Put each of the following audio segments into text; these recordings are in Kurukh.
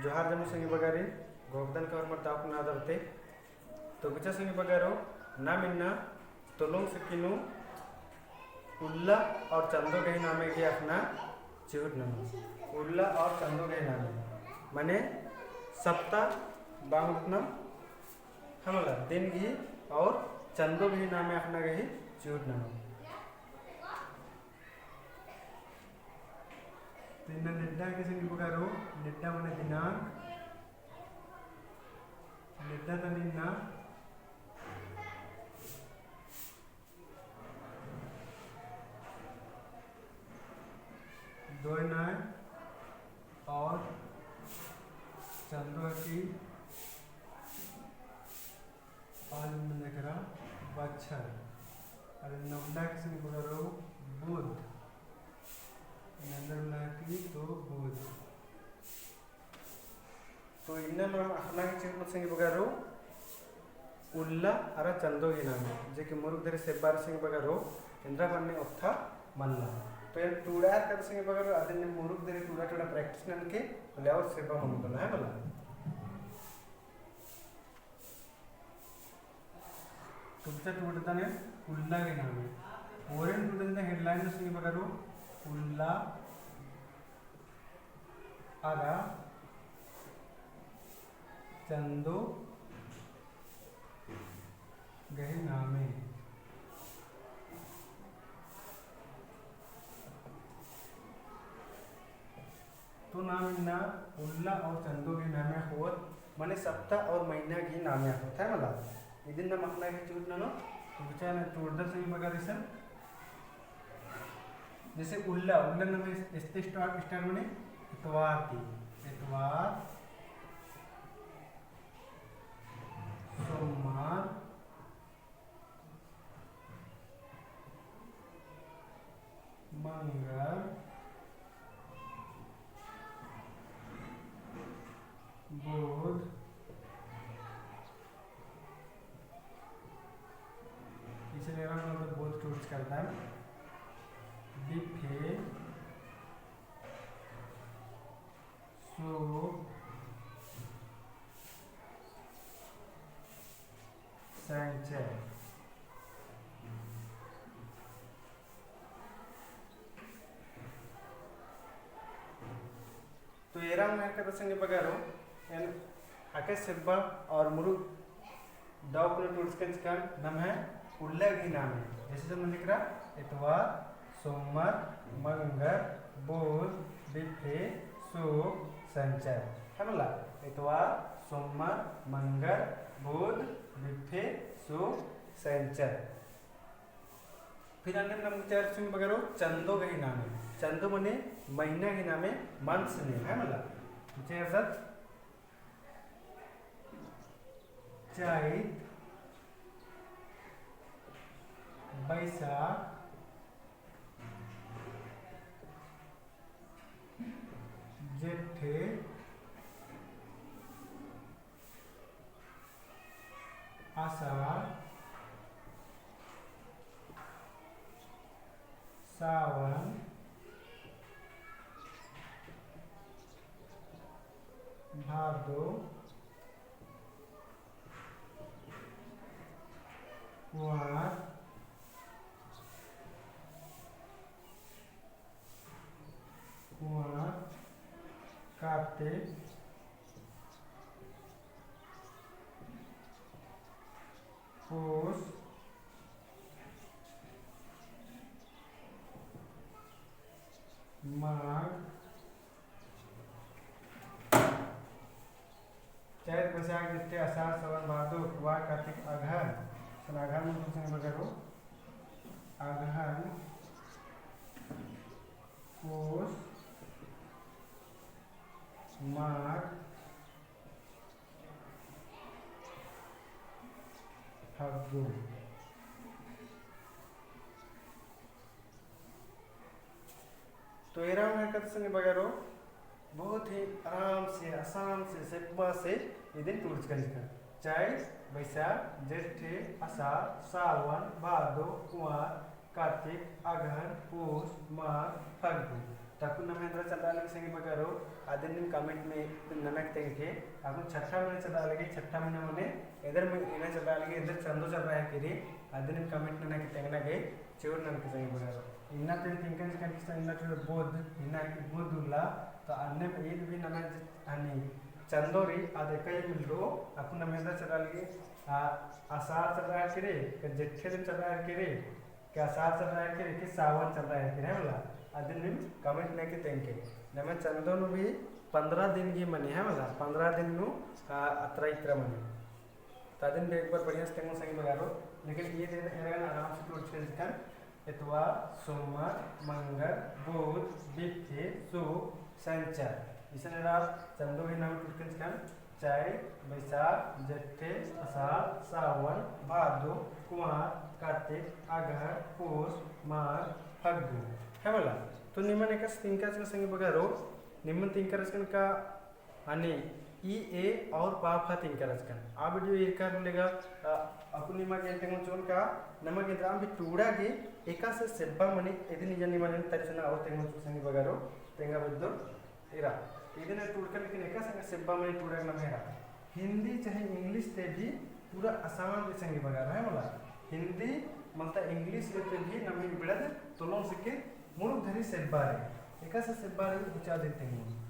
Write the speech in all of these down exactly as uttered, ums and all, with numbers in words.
जोहार जम्मो संगी बगरिन, गोकदन का होरमर ताकु ना दरते। तो गुचा संगी बगरो, नाम इन्ना तोलोंग सिक्किनु उल्ला और चंदो गही नामे गही अख़ना चिहुट ननो। उल्ला और चंदो गही नामे, मने सप्ता बांगुतना हमला दिन गही और चंदो गही नामे अख़ना गही चिहुट ननो। तो इन्ना नेड्डा के संगी बगरो, नेड्डा मने दिनांक, नेड्डा तन इन्ना दोय नय और चंदो हकी और मने करा बछर। अरे नवला के संगी बगरो बुध। नंदर उल्ला की तो बुध। तो इन्ना नाम अख़ना गही चिहुट ननो संगी बगरो उल्ला अरा चंदो गही नामे, जे कि मुरुख धरे सेब्बा रई संगी बगरो, एन्दरा मन्ने ओत्था मल्ला। तो एन टूड़ा रई का संगी बगरो, अदिन मुरुख धरे टूड़ा टूड़ा practice ननके, पहले और सेब्बा मनो तो ना है मला। तुमचा टूड़दन उल्ला गही नामे। ओरेन टूड़दन headline नू संगी बगरो, उल्ला अरा चंदो गही नामे। तो नाम इन्ना उल्ला और चंदो गही नामे होत, मने सप्ता और महीना गही नामे होत है मला। इदिन नाम अख़ना गही चिहुट ननो, तो गुचा ना टूड़दन संगी बगर इसन। जैसे उल्ला, उल्ला नाम इस-, इस्ते start, start मने इतवार ती, इतवार, सोमवार, मंगर, बुध, इसलिए हम लोग बुध टूड़चकन, बिफे, सुक, सैंचर। तो एरा नू हरकत संगी बगरो, एन अके सेब्बा और मुरुख दव कुना टूड़चकन चिकन नम्है उल्ला गही नामे। जैसे जब मने करा इतवार, सोमवार, मंगर, बुध, बिफे, सुक, सैंचर। है मला? इतवार, सोमवार, मंगर, बुध, बिफे, सुक, सैंचर। फिर अन्ने नाम गुचा रई संगी बगरो चंदो गही नामे। चंदो मने महीना गही नामे, months name है मला। गुचा रई चैत, बैसाख, जेठे, असाढ़, सावन, भादो, कुआर, कुआर, कार्तिक, पूस, माघ, चैत, बैसाख, जेठे, असाढ़, सावन, भादो, कुआर, कार्तिक, अगहन। सन अगहन में कुछ नहीं बगरो। अगहन, पूस, माघ, फग्गु। तो एरा नू हरकत संगी बगरो बहुत ही आराम से, आसान से, सेब्बा से इदिन टूड़चकन चिकन। चैत, बैसाख, जेठे, असाढ़, सावन, भादो, कुआर, कार्तिक, अगहन, पूस, माघ, फग्गु। तो अक्कुन नम्है एन्दरा चलरआ लगी संगी बगरो, अदिन नीम comment में नमक तेंगके। अक्कुन छट्ठा महीना चलरआ लगी, छट्ठा महीना मने एन्दर महीना चलरआ लगी, एन्दर चंदो चलरआ हेलरकी रई, अदिन नीम comment नना के तेंगना गे चिहुट ननके संगी बगरो। इन्ना तेन तिंकन चिकन किस्ता इन्ना चुड़ बोध, इन्ना की बोध उल्ला, तो अन्ने ईद भी नम्है ज-, हनी चंदो रई, अद एका ही मिलरो, अक्कुन नम्है एन्दरा चलरआ लगी, आ, असार चलरआ हेलरकी रई, का जेठे दिन चलरआ हेलरकी रई, का असार चलरआ हेलरकी रई, का सावन चलरआ हेलरकी रई, है मला? अदिन नीम comment ननके तेंगके। नम्है चंदो नू भी पन्द्रह दिन गे मनी, है मला? पन्द्रह दिन नू, आ, अतरा इतरा मनी। तो अदिन भी एक बार बढ़िया से तेंगोन संगी बगरो, लेकिन ईद एन एरगन आराम से टूड़चकन चिकन, एतवार, सोमवार, मंगर, बुध, बिफे, सुक, सैंचर। इसन एरा चंदो ही नाम टूड़चकन चिकन, चैत, बैसाख, जेठे, असार, सावन, भादो, कुंवार, कातिक, अगहर, पूस, माघ, फग्गु। है मला? तो निमन एकासे तिंका चिकन संगी बगरो, निमन तिंका रहचकन का हनी ई, ए और पा, फा तिंका रहचकन। आ video ईरका लेगा, अ, अक्कुन निमा गे एन तेंगोन चिओन का, नमा गे एन्दरा भी टूड़ा गे एकासे सेब्बा मनी, इदिन इया निमा गे एन तरिसना और तेंगोन चिओन संगी बगरो, तेंगा बेद्दो एरा। इदिन टूड़का लेकिन एकासे सेब्बा मनी टूड़ा गे नम्है एरा। हिंदी चाहे English ती भी पूरा आसान रई संगी बगरो, है मला? हिंदी मलता English ती भी नम्है इबड़ा ती तोलोंग सिक्की मुरुख धरी सेब्बा रई। एकासे सेब्बा रई, गुचा दिन तेंगोन।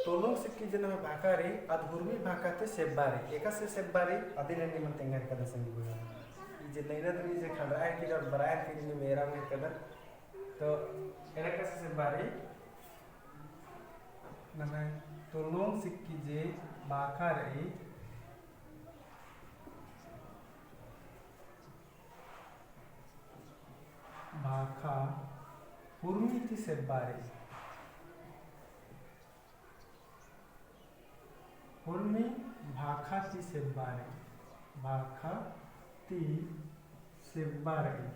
तोलोंग सिक्की जे नम्है भाखा रई, अद उर्मी भाखा ती सेब्बा रई। एकासे सेब्बा रई, अदिन एन निमन तेंगा हिकदन संगी बगरो। ई जे नैना दरी जे खंडरा हेलरकी रई, बरआ हेलरकी रई, नीम एरा में हिकदन। तो एरा एकासे सेब्बा रई, नम्है तोलोंग सिक्की जे भाखा रई, भाखा उर्मी ती सेब्बा रई। उर्मी भाखा ती सेब्बा रई। भाखा ती सेब्बा रई।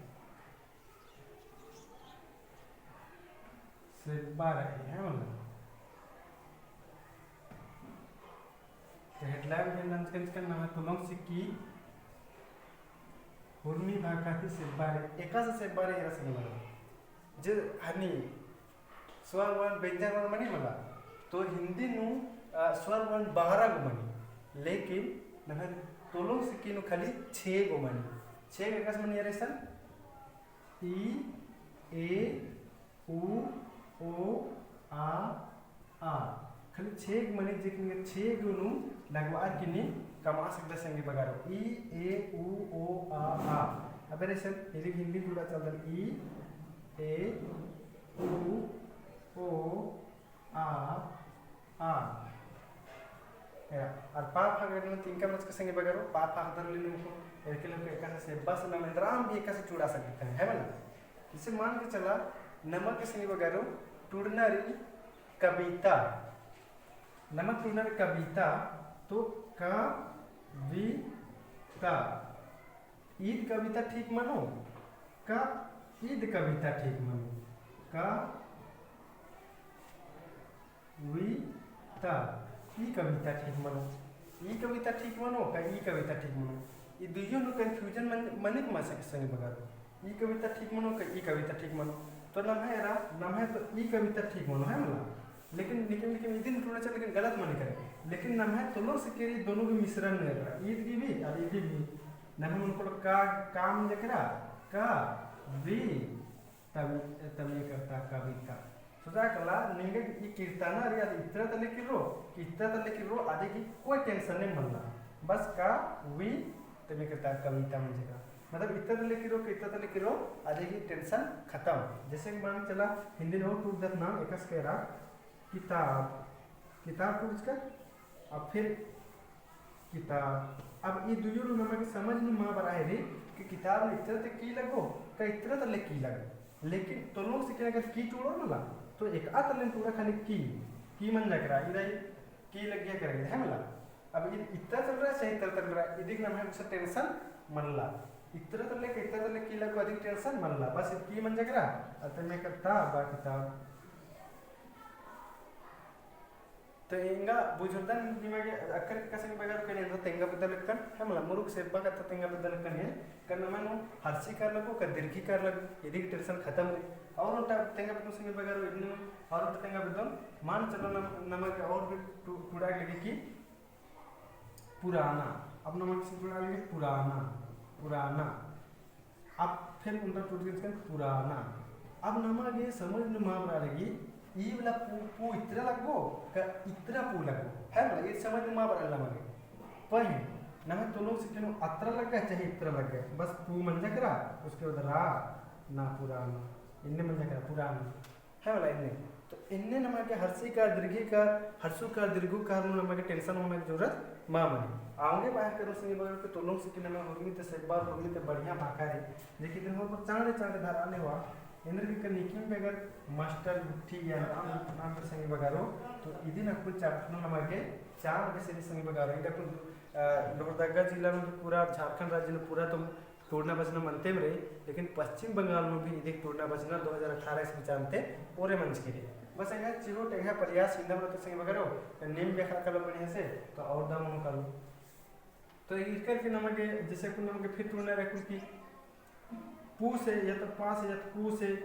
सेब्बा रई, है मला? तो headline में नंजकन चिकन नम्है तोलोंग सिक्की उर्मी भाखा ती सेब्बा रई, एकासे सेब्बा रई एरा संगी बगरो। जे हनी स्वर वर्ण व्यंजन वर्ण मनी मला, तो हिंदी नू, अ, स्वर वर्ण बारह गो मनी, लेकिन नम्है तोलोंग सिक्की नू खाली छे गो मनी। छे गो एकासे मनी एरा इसन? ई, ए, उ, ओ, आ, आ। खाली छे गो मनी, जे कि छे गो नू लगबार की नीम कमआ सकदय संगी बगरो। ई, ए, उ, ओ, आ, आ। अब एरा इसन, इदी हिंदी टूड़ा चलदन। ई, ए, उ, ओ, आ, आ। एरा, अरा पा फा गे नीम तिंका मचका संगी बगरो, पा फा हदर ले नीम को, एरके लेके एकासे सेब्बा से नम एन्दरा भी एकासे टूड़ा सकदन, है मला? जैसे मान के चला, नमा गे संगी बगरो, टूड़ना रई कविता। नमा टूड़ना रई कविता, तो कविता। ईद कविता ठीक मनो, का ईद कविता ठीक मनो? कविता, ई कविता ठीक मनो, ई कविता ठीक मनो, का ई कविता ठीक मनो? ई दुइयो नू confusion मन-, मनिक मा सके संगी बगरो। ई कविता ठीक मनो, का ई कविता ठीक मनो? तो नम्है एरा, नम्है तो ई कविता ठीक मनो, है मला? लेकिन, लेकिन, लेकिन इदिन टूड़ा चल, लेकिन गलत मनी करे। लेकिन नम्है तोलोंग सिक्की रई दोनों के मिश्रण नू एरा। ईद की भी, अरा इदी भी। नम्है मन कोड़ का, काम जकरा, का, भी, तब, तब ये करता कविता। सोचा कला, निंगे ई किर्ताना रई, अद इतरा तले किर्रो, इतरा तले किर्रो, अदी की कोई tension नहीं मल्ला। बस का, भी, तब ये करता कविता मंजका। मतलब इतरा तले किर्रो, इतरा तले किर्रो, अदी की tension खतम। जैसे कि मान चला, हिंदी नू टूड़दत नाम एकासे केरा, किताब, किताब टूड़चका, अब फिर किताब। अब ई दुइयो नू नमा गे समझ नू मा बरआ हेलरी कि किताब नू इतरा तले की लगो, का इतरा तले की लगो। लेकिन तोलोंग सिक्की नू अगर की टूड़ो मला, तो एकआ तले टूड़ा खाली की, की मंजा केरा, इदा की लग्गिया केरा, है मला? अब इ-, इतरा तले रई, चाहे इतरा तले रई, इदी की नम्है कुछ tension मल्ला। इतरा तले का इतरा तले की लगो, अदी की tension मल्ला। बस इद की मंजा केरा, अतने करता बा किताब। तो एंगा बुझुर्दन निमा गे अक्कर का संगी बगरो के एन्देर तेंगा बेद्दा लक्कन, है मला, मुरुख सेब्बा कत्था तेंगा बेद्दा लक्कन है, का नमा नू हर्षी कार लग्गो, का दीर्घी कार लग्गो, इदी गे tension खतम रई। और ओन्टा तेंगा बेद्दन संगी बगरो, इन्नु और ओन्टा तेंगा बेद्दन, मान चलो नम-, नमा गे और भी टू-, टूड़ा लगी कि पुराना। अब नमा गे टूड़ा लगी पुराना, पुराना। अब फिर ओन्टा टूड़चकन पुराना। अब नमा गे समझ नू मा बरआ लगी, ई वाला पू, पू इतरा लग्गो, का इतरा पू लग्गो। है ना, ई समझ नू मा बरआ नमा गे। पहें, नम्है तोलोंग सिक्की नू अतरा लग्गा, चाहे इतरा लग्गा। बस पू मंजा केरा, उसके बाद रा, ना पुराना। इन्ने मंजा केरा, पुराना। है वाला इन्ने। तो इन्ने नमा गे हर्षी कार, दीर्घी कार, हर्षू कार, दीर्घू कार नू नमा गे tension होना की जरूरत मा मनी। औंगे बाहर करो संगी बगरो के तोलोंग सिक्की नमा हुरमी ती सेब्बा, हुरमी ती बढ़िया भाखा रई। जे कि इदिन होरमर चाँड़े चाँड़े धरआ नेवा, एन्देर गे का नीकिम बेगर मास्टर गुट्ठी या नाम, नाम कर संगी बगरो, तो इदिन अक्कुन चाटना नमा गे चार बजे से संगी बगरो। इदा अक्कुन, अ, लोहरदगा जिला नू पूरा झारखंड राज्य नू पूरा तो टूड़ना बजना मनतेम रई, लेकिन पश्चिम बंगाल नू भी इदी टूड़ना बजना दो हज़ार अठारह ईस्वी चानते ओरे मंजकी रई। बस एंगा चिहुट एंगा प्रयास इन्ना बरओत संगी बगरो, नीम बेखा कालो बढ़िया से, तो और दम मनो कालो। तो इरकर के नमा गे, जैसे कुन नमा गे फिर टूड़ना रई कुन की पू से या तो पा से या तो कू से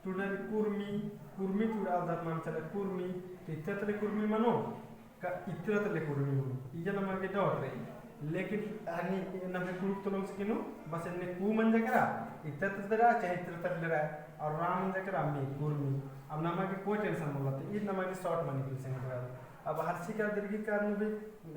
टूड़ना रई कुर्मी, कुर्मी टूड़आ दर मान चला कुर्मी, तो इत्ता तले कुर्मी मनो, का इतरा तले कुर्मी मनो, इया नमा गे doubt रई। लेकिन हनी नम्है कुँड़ुख़ तोलोंग सिक्की नू बस एन्ने कू मंजा केरा, इतरा तले रआ चाहे इतरा तले रआ, और रा मंजा केरा मी, कुर्मी। अब नमा गे कोई tension मल्ला, तो ई नमा गे short मनी के संगी बगरो। अब हर्षी कार दीर्घी कार नू भी,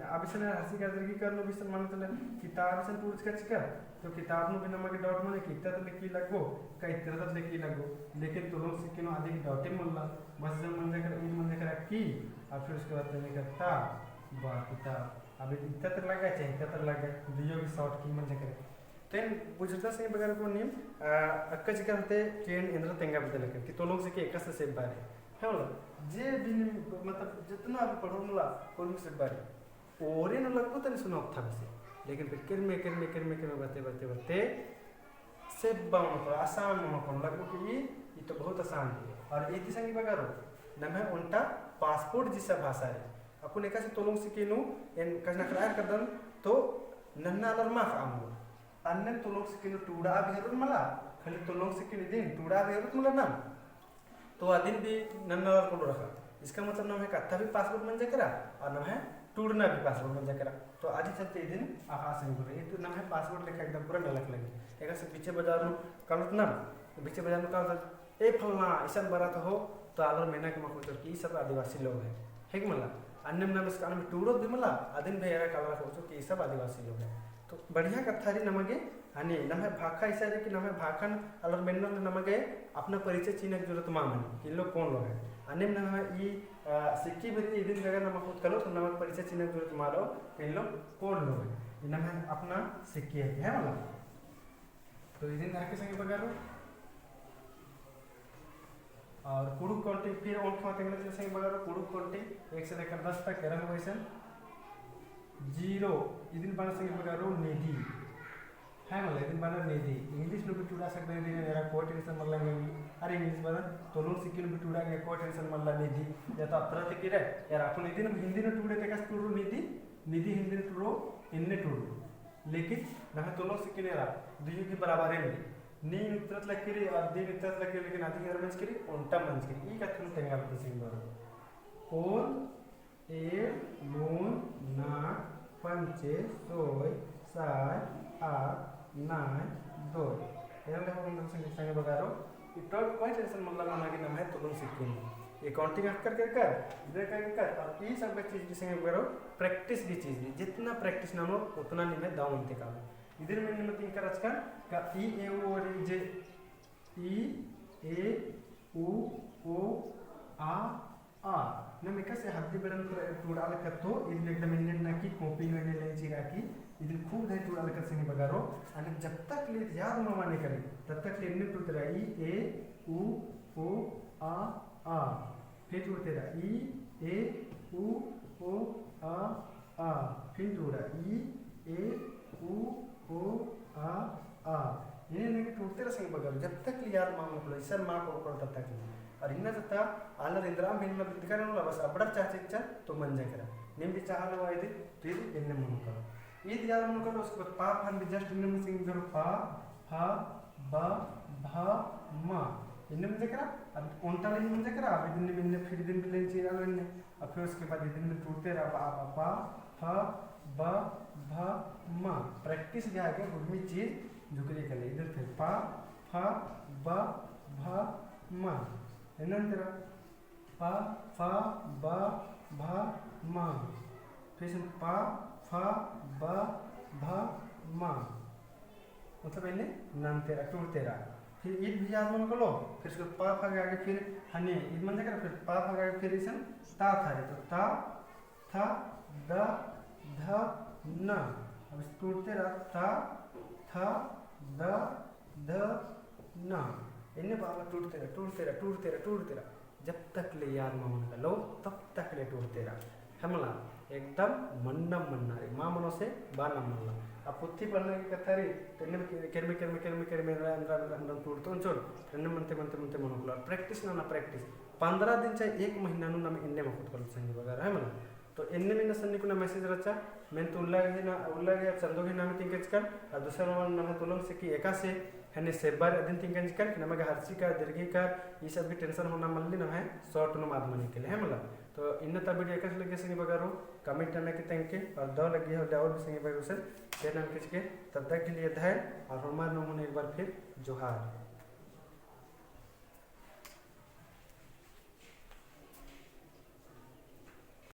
अब इसन हर्षी कार दीर्घी कार नू भी इसन माने तले किताब इसन टूड़चका चिका, तो किताब नू भी नमा गे doubt मनी कि इत्ता तले की लग्गो, का इतरा तले की लग्गो। लेकिन तोलोंग सिक्की नू अदी गे doubt ही मल्ला, बस जब मंजा केरा, ईद मंजा केरा की, और फिर उसके बाद मंजा केरा ता, बा किताब। अब इत्ता तले लग्गा, चाहे इत्ता तले लग्गा, दुइयो गे short की मंजा केरा। तो एन बुझुरदन संगी बगरो को नीम, आ, अक्का चिका होते कि एन एन्देर तेंगा बेद्दा लक्कन, कि तोलोंग सिक्की एकासे सेब्बा रई। है ना? जे भी नीम, मतलब, जितना भी पढ़ो मला, तोलोंग सेब्बा रई। ओरे नू लग्गो तनी सुना ओक्था बेसे। लेकिन फिर किर्रमे, किर्रमे, किर्रमे, किर्रमे बरते, बरते, बरते, सेब्बा मनो पड़ो, आसान मनो पड़ो, लग्गो कि ई, ई तो बहुत आसान है। और इदी संगी बगरो, नम्है ओन्टा passport जैसा भाषा रई। अक्कुन एकासे तोलोंग सिक्की नू, एन कछनखरआ केरदन, तो नन्ना आलर मा ख़क्खरआ मनो। अन्नेम तोलोंग सिक्की नू टूड़आ भी जरूरत मला, खाली तोलोंग सिक्की नू इदिन टूड़आ भी जरूरत मला ना। तो अदिन भी नन्ना आलर कोलो रखा। इसका मतलब नम्है कत्था भी passport मंजा केरा, और नम्है टूड़ना भी passport मंजा केरा। तो अदी चलते इदिन अख़आ संगी बगरो। ई तो नम्है passport लेखा एकदम पूरा नलख लगी। एकासे बीचे बाजार नू कालोत ना, बीचे बाजार नू कालोत, "ए फलना, इसन बरआ तो हो," तो आलर मेना के मा कोचर कि ई सब आदिवासी लोग है। है कि मला? अन्नेम नाम इसका अन्नेम टूड़ोत भी मला, अदिन भी एरा कालरा कोचर कि ई सब आदिवासी लोग है। तो बढ़िया कत्था रई नमा गे, हनी, नम्है भाखा इसन रई कि नम्है भाखन आलर मेन्नर नमा गे अपना परिचय चिअना की जरूरत मा मनी, कि इन लोग कौन लोग है। अन्नेम नम्है ई, आ, सिक्की भी रई, इदिन बेगर नमा खुद कालोत, तो नमा परिचय चिअना की जरूरत मा रओ, कि इन लोग कौन लोग है। ई नम्है अपना सिक्की है, है मला? तो इदिन अक्का संगी बगरो। और कुँड़ुख़ counting फिर ओन खमा तेंगना चिआ संगी बगरो, कुँड़ुख़ counting एक से लेकर दस तक एरा होगा इसन। Zero, इदिन बअनर संगी बगरो निधि। है मला, इदिन बअनर निधि। English नू भी टूड़ा सकते हैं, इदिन एरा कोई tension मल्ला। अरे English बअनर, तोलोंग सिक्की नू भी टूड़ा गे कोई tension मल्ला निधि। या तो अतरा ती केरा, या अक्कुन इदिन हिंदी नू टूड़े ते एकासे टूड़ो निधि, निधि हिंदी नू टूड़ो, इन्ने टूड़ो। लेकिन नम्है तोलोंग सिक्की नू एरा, दुइयो गे बराबर है। नीन इतरा तले केरी और दीन इतरा तले केरी, लेकिन अदी गे एरा मंजकी रई, ओन्टा मंजकी रई। ई कत्थन तेंगा बेद्दन संगी बगरो। ओन, एन, नून, नाक, पंचे, सोय, साय, आक, नाय, दोय। एरा ले हो संगी, संगी बगरो। ई तो कोई tension मल्ला ना कि नम्है तोलोंग सिक्की नू। ई counting अक्कर केरकर, इधर कर कर, और ई सब चीज भी संगी बगरो practice की चीज है। जितना practice ननोर, उतना निम्है दव ओन्टे कालो। इदिन में निम्है तिंकर अचकन का ई, ए, ऊ, और ई जे ई, ए, ऊ, ओ, आ, आ। नम एकासे हद्दी बेड़न टूड़ा लक्कत तो, इदिन एकदम एन्ने ना कि copy नू एन्ने ले चिरा कि, इदिन खूब धई टूड़ा लक्कत संगी बगरो, अन्ने जब तक ले याद मा मने करे, तब तक ले एन्ने टूड़ते रआ, ई, ए, ऊ, ओ, आ, आ। फिर टूड़ते रआ, ई, ए, ऊ, ओ, आ, आ। फिर टूड़ा, ई, ए, ऊ, ओ, आ, आ। एन्ने एन्ने टूड़ते रआ संगी बगरो, जब तक ले याद मा मनो पड़ो, इसन मा कोड़ो कोड़ो तब तक ले। और इन्ना जत्ता आलर इन्द्रा में इन्ना बिद्दका ननोला, बस अबड़र चाह चिच्चा तो मंजा केरा। नीम भी चाह लवा इदी, तो इदी इन्ने मनो करो। ईद याद मनो करो, उसके बाद पा फन भी just इन्ने में सिंग करो, पा, फा, बा, भा, मा। इन्ने मंजा केरा, अब ओन्टा ले मंजा केरा, अब इदिन इन्ने फिर इदिन भी लेन चीर आलो इन्ने। अब फिर उसके बाद इदिन में टूरते रआ, बा, बा, पा, फा, बा, भा, मा। Practice गे आगे उर्मी चीर जुकरी कले। इदिन फिर पा, फा, बा, भा, मा। इन्ने तेरा पा, फा, बा, भा, मा। फिर से पा, फा, बा, भा, मा। मतलब इन्ने नन्तेरा, टूरतेरा। फिर ईद भी याद मनो करो, फिर उसके पा फा के आगे फिर हने, ईद मंजा केरा, फिर पा फा के आगे फिर इसन ता था रे, तो ता, था, दा, धा, ना। अब इस टूरतेरा, ता, था, दा, ध, ना। इन्ने बाबा टूरतेरा, टूरतेरा, टूरतेरा, टूरतेरा। जब तक ले याद मा मनो करो, तब तक ले टूरतेरा। है मला, एकदम मन्नम मन्ना रे, मा मनो से बअनम मल्ला। अब पुथी पढ़ना की कत्था रे, तो इन्ने केरमे, केरमे, केरमे, केरमे, एन्दरा, एन्दरा, एन्दरा, एन्दरा टूरतोन चोन, तो इन्ने मनते, मनते, मनते मनो करो। Practice नना, practice। पन्द्रह दिन चाहे एक महीना नू नम इन्ने मकुत करो संगी बगर, है मला। तो इन्ने मीना सन्नी कुना message रहचा, मेन तो उल्ला गे ना, उल्ला गे चंदो गे नामे तिंकचकन, और दूसरा नंबर नम्है तुलम से कि एकासे, हने सेब्बार अदिन तिंकचकन, कि नमगे हर्षिका, दीर्घिका, ई सब की tension होना मल्ली नम्है short नू माद मनी के लिए, है मला। तो इन्ने ता video एकासे लगे संगी बगरो, comment नना की तेंगके, और दव लगी हो, और भी संगी बगरो से, share नना कीजिए, तब तक के लिए धैर्य, और हमारे नमूने एक बार फिर जोहार।